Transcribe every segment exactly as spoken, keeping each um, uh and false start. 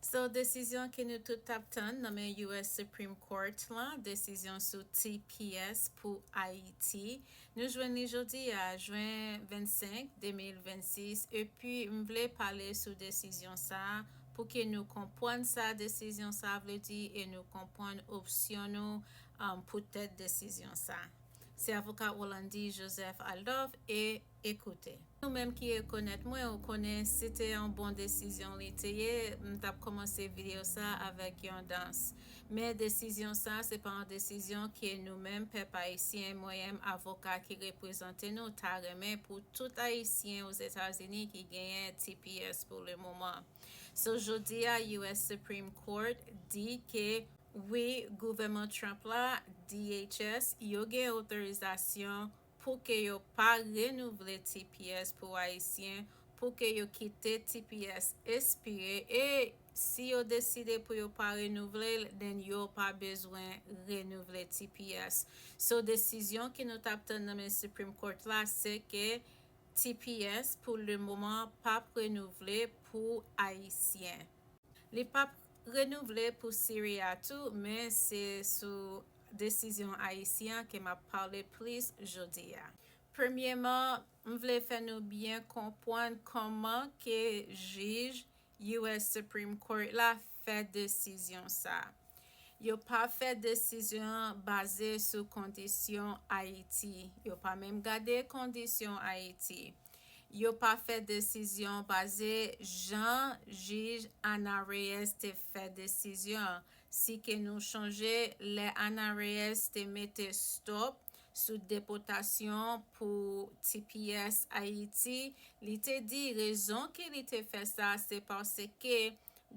So, desizyon ke nou tout t ap tann nan men U S Supreme Court lan, desizyon sou T P S pou Ayiti. Nou jwenn li jodi a, jen vennsenk, de mil vennsis, epi m vle pale sou desizyon sa a pou ke nou konprann sa desizyon sa a vle di e nou konprann opsyon nou um, poutèt desizyon sa a. Se avoka Rolandi Joseph Aldov e ekoute. Nou menm ki rekonèt mwen, ou konnen si te yon bon desizyon li te ye, m t ap kòmanse videyo sa avèk yon dans. Men desizyon sa, se pa yon desizyon ke nou menm pèp ayisyen, mwen menm avoka ki reprezante nou, ta renmen pou tout ayisyen Ozetazini ki genyen T P S pou le moman. So, jodi a, U S Supreme Court di ke wi, gouvènman Trump la, D H S, yo gen otorizasyon pou ke yo pa renouvle T P S pou Ayisyen, pou ke yo kite T P S espire, e si yo deside pou yo pa renouvle l, then yo pa bezwen renouvle T P S. So, desizyon ke nou t ap tann nan men Supreme Court la, se ke T P S pou le moman p ap renouvle pou Ayisyen. Li p ap renouvle pou Siri a tou, men se sou desizyon Ayiti an ke m ap pale plis jodi a. Premyeman, m vle fè nou byen konprann kòman ke jij U S Supreme Court la fè desizyon sa. Yo pa fè desizyon an baze sou kondisyon Ayiti. Yo pa menm gade kondisyon Ayiti. Yo pa fè desizyon baze jan jij Ana Reyes te fè desizyon an. Si ke nou chonje, lè Ana Reyes te mete stòp sou depòtasyon pou T P S Ayiti, li te di rezon ke li te fè sa, se paske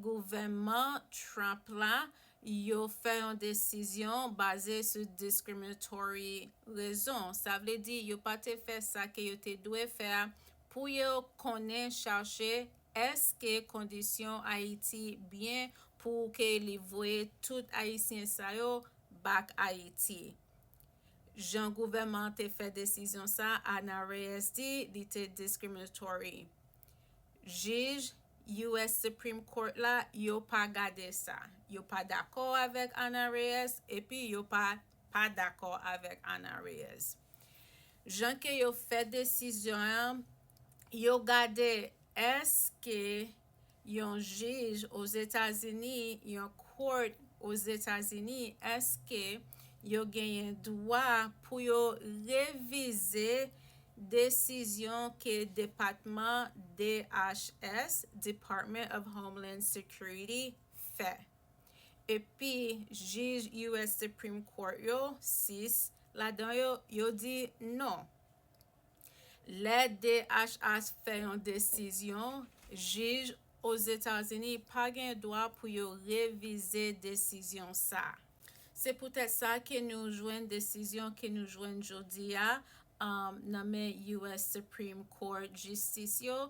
gouvènman Trump la, yo fè yon desizyon baze sou discriminatory rezon. Sa vle di, yo pa te fè sa ke yo te dwe fè a pou yo konnen chache èske kondisyon Ayiti byen pou ke li voye tout Ayisyen sa yo back Ayiti. Jan gouvènman an te fè desizyon sa, Ana Reyes di li te discriminatory. Jij U S Supreme Court la, yo pa gade sa. Yo pa dakò avèk Ana Reyes, epi yo pa, pa dakò avèk Ana Reyes. Jan ke yo fè desizyon an, yo gade èske yon jij Ozetazini, yon court Ozetazini, èske yo genyen dwa pou yo revize desizyon ke depatman D H S, Department of Homeland Security, fè? Epi jij U S Supreme Court yo, sis ladan yo, yo di non. Lè D H S fè yon desizyon, jij Ozetazini pa gen dwa pou yo revize desizyon sa. Se poutèt sa ke nou jwenn desizyon ke nou jwenn jodi a, um, nan men U S Supreme Court jistis yo,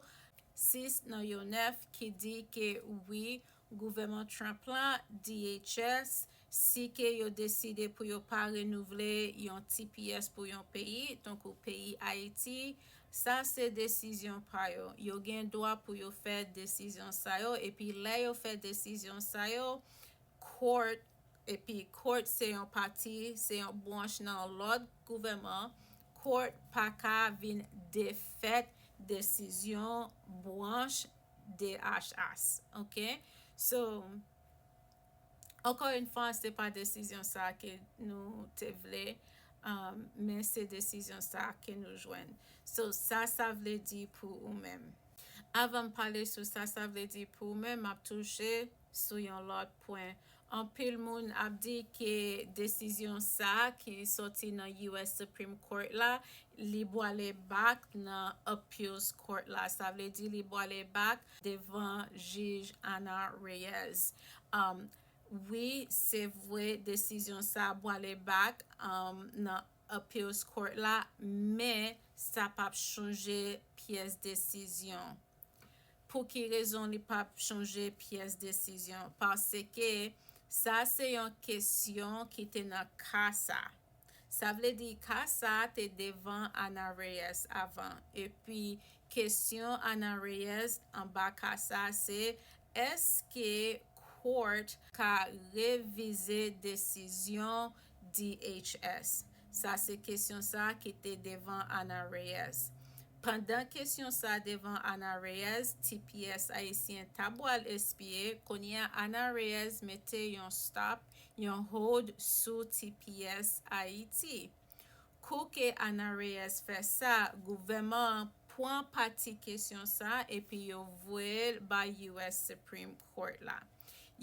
sis nan yo nèf ki di ke wi, gouvènman Trump la, D H S, si ke yo deside pou yo pa renouvle yon T P S pou yon peyi, tankou peyi Ayiti, sa se desizyon pa yo. Yo gen dwa pou yo fè desizyon sa yo, epi lè yo fè desizyon sa yo, court, epi court se yon pati, se yon branch nan lòd gouvènman, court pa ka vin defèt desizyon branch D H S, ok? So, ankò yon fwa, se pa desizyon sa ke nou te vle, um, men se desizyon sa ke nou jwenn. So, sa, sa vle di pou ou menm. Avan m pale sou sa, sa vle di pou ou menm, m ap touche sou yon lòt pwen. Anpil moun ap di ke desizyon sa ki soti nan U S Supreme Court la, li bwale back nan Appeals Court la. Sa vle di li bwale back devan jij Ana Reyes. Um, wi, se vre, desizyon sa bwale back, um, nan Appeals Court la, men sa p ap chanje pyès desizyon. Pou ki rezon li p ap chanje pyès desizyon? Paske sa se yon kesyon ki te nan ka sa. Sa vle di ka sa te devan Ana Reyes avan. Epi kesyon Ana Reyes anba ka sa se, èske Court ka revize desizyon D H S? Sa se kesyon sa ki te devan Ana Reyes. Pandan kesyon sa devan Ana Reyes, T P S ayisyen ta pral espye, kounye a Ana Reyes mete yon stop, yon hold sou T P S Ayiti. Kou ke Ana Reyes fè sa, gouvènman an pran pati kesyon sa epi yo voye l bay U S Supreme Court la.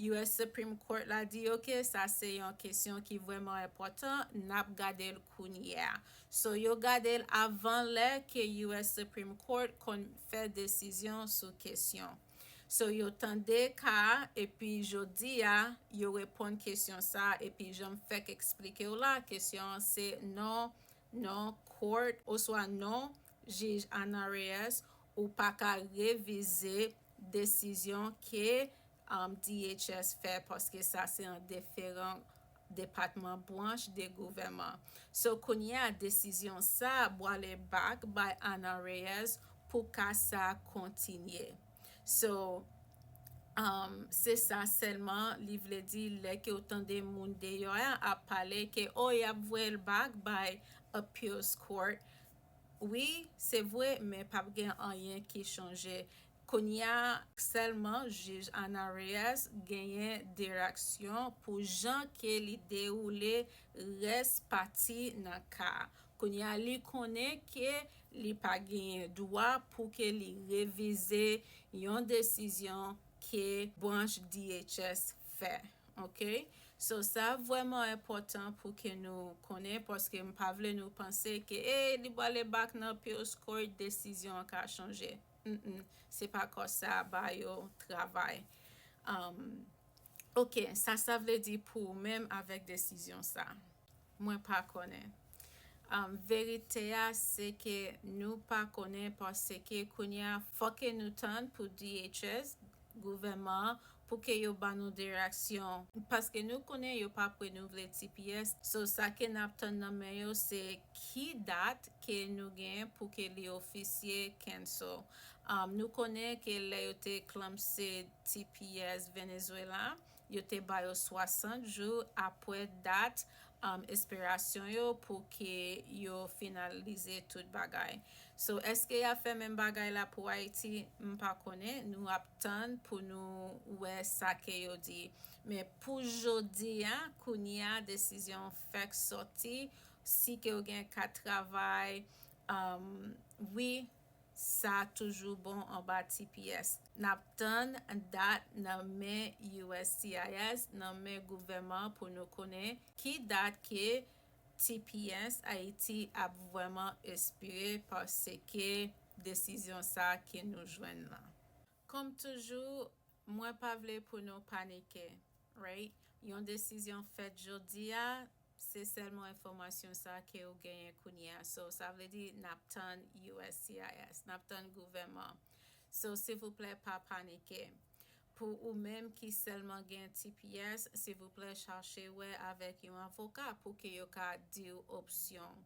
U S Supreme Court la di, ok, sa se yon kesyon ki vrèman enpòtan, n ap gade l kounye a. So, yo gade l avan lè ke U S Supreme Court konn fè desizyon sou kesyon. So, yo tande ka a, epi jodi a, yo reponn kesyon sa a, epi jan m fèk eksplike w la, kesyon an se non, non court, oswa non jij Ana Reyes, ou pa ka revize desizyon ke um, D H S fè, paske sa se an diferan depatman, branch de gouvènman. So, kounye a, desizyon sa a pral back bay Ana Reyes pou ka sa a kontinye. So, um, se sa sèlman li vle di lè ke w tande moun deyò a ap pale ke, o, y ap voye l back bay Appeals Court. Wi, se vre, men p ap gen anyen ki chanje. Kounye a, sèlman jij Ana Reyes genyen direksyon pou jan ke li dewoule rès pati nan ka a. Kounye a, li konnen ke li pa genyen dwa pou ke li revize yon desizyon ke branch D H S fè. Ok? So, sa vrèman enpòtan pou ke nou konnen, paske m pa vle nou panse ke, e, li pral back nan Appeals Court, desizyon an ka chanje. Mm-mm. Se pa konsa ba yo travay. Um, ok, sa, sa vle di pou ou menm avèk desizyon sa? Mwen pa konnen. Um, verite a, se ke nou pa konnen paske kounye a, fòk ke nou tann pou D H S, gouvènman an, pou ke yo ba nou direksyon. Paske nou konnen yo p ap renouvle T P S. So, sa ke n ap tann nan men yo, se ki dat ke nou gen pou ke li ofisye cancel. Um, nou konnen ke lè yo te klamse T P S Venezuela, yo te ba yo swasant jou apre dat, um, espirasyon yo pou ke yo finalize tout bagay. So, èske y ap fè menm bagay la pou Ayiti? M pa konnen. Nou ap tann pou nou wè sa ke yo di. Men pou jodi a, kounye a, desizyon fèk sòti. Si ke w gen kat travay, um, wi, sa toujou bon anba T P S. N ap tann dat nan men U S C I S, nan men gouvènman pou nou konnen ki dat ke T P S Ayiti ap vrèman espire paske desizyon sa ke nou jwenn lan. Kòm toujou, mwen pa vle pou nou panike, right? Yon desizyon fèt jodi a, se sèlman enfòmasyon sa ke ou genyen kounye a. So, sa vle di n ap tann U S C I S, n ap tann gouvènman. So, silvouplè, pa panike. Pou ou menm ki sèlman gen T P S, silvouplè, chache wè avèk yon avoka pou ke yo ka di w opsyon.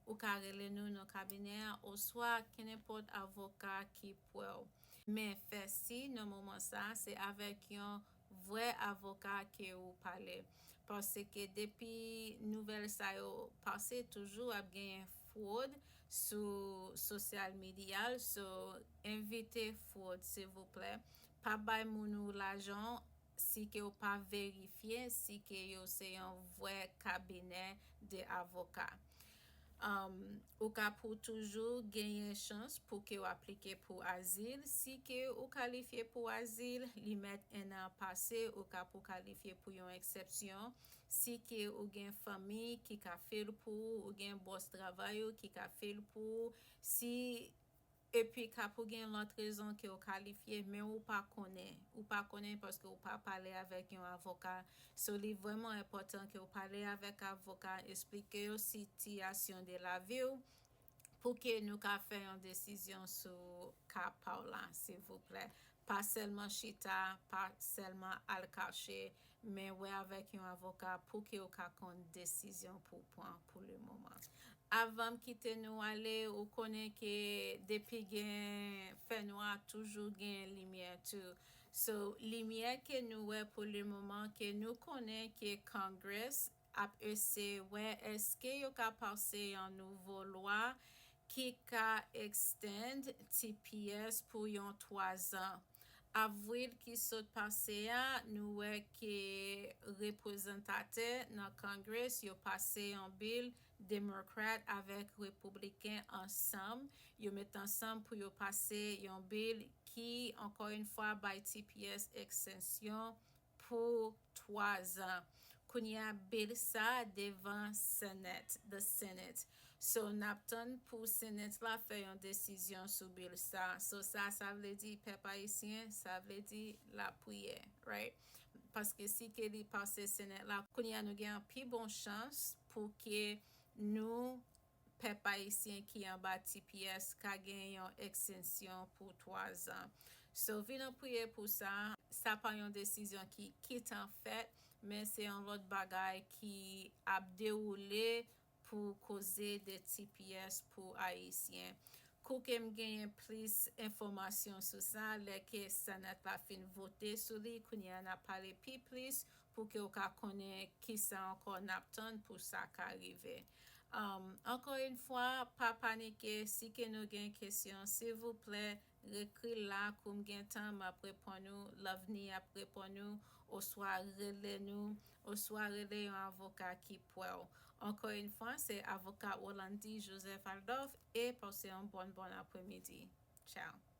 Ou ka rele nou nan kabinè a, oswa kenenpòt avoka ki prè w. Men fè si nan moman sa, se avèk yon vrè avoka ke ou pale. Paske depi nouvèl sa yo pase, toujou ap genyen fwod sou sosyal medya. So, evite fwod, silvouplè. Pa bay moun ou lajan si ke w pa verifye si ke yo se yon vrè kabinè de avoka. Um, ou ka pou toujou genyen chans pou ke w aplike pou azil. Si ke ou kalifye pou azil, li mèt en an pase, ou ka pou kalifye pou yon eksepsyon. Si ke ou gen fanmi ki ka fè l pou ou, ou gen bòs travay ou ki ka fè l pou ou, si epi ka pou gen lòt rezon ke w kalifye, men ou pa konnen. Ou pa konnen paske ou pa pale avèk yon avoka. So, li vrèman enpòtan ke w pale avèk avoka, eksplike yo sitiyasyon de lavi w pou ke nou ka fè yon desizyon sou ka pa w la, silvouplè. Pa sèlman chita, pa sèlman al kache, men wè avèk yon avoka pou ke w ka konn desizyon pou w pran pou le moman. Avan m kite nou ale, ou konnen ke depi gen fènwa, toujou gen limyè tou. So, limyè ke nou wè pou le moman, ke nou konnen ke Congress ap eseye wè èske yo ka pase yon nouvo lwa ki ka extend T P S pou yon twa zan. Avril ki sot pase a, nou wè ke reprezantatè nan Congress yo pase yon bil, Demokrat avèk Repibliken ansanm, yo met ansanm pou yo pase yon bil ki, ankò yon fwa, bay T P S extension pou twa zan. Kounye a, bil sa devan Senate, the Senate. So, n ap tann pou Senate la fè yon desizyon sou bil sa. So, sa, sa vle di, pèp ayisyen, sa vle di lapriyè, right? Paske si ke li pase Senate la, kounye a nou gen yon pi bon chans pou ke nou, pèp ayisyen ki anba T P S, ka gen yon extension pou twa zan. So, vin nou priye pou sa. Sa pa yon desizyon ki, ki gentan fèt, men se yon lòt bagay ki ap dewoule pou koze de T P S pou Ayisyen. Kou ke m genyen plis enfòmasyon sou sa, lè ke Senate la fin vote sou li, kounye a n ap pale pi plis pou ke w ka konnen kisa ankò n ap tann pou sa ka rive. Um, ankò yon fwa, pa panike, si ke nou gen kesyon, silvouplè, ekri la, kou m gen tan, m ap reponn ou, Lovni ap reponn ou, oswa rele nou, oswa rele yon avoka ki prè w. Ankò yon fwa, se avoka Rolandi Joseph Adolphe, e pase yon bòn, bòn apremidi. Ciao.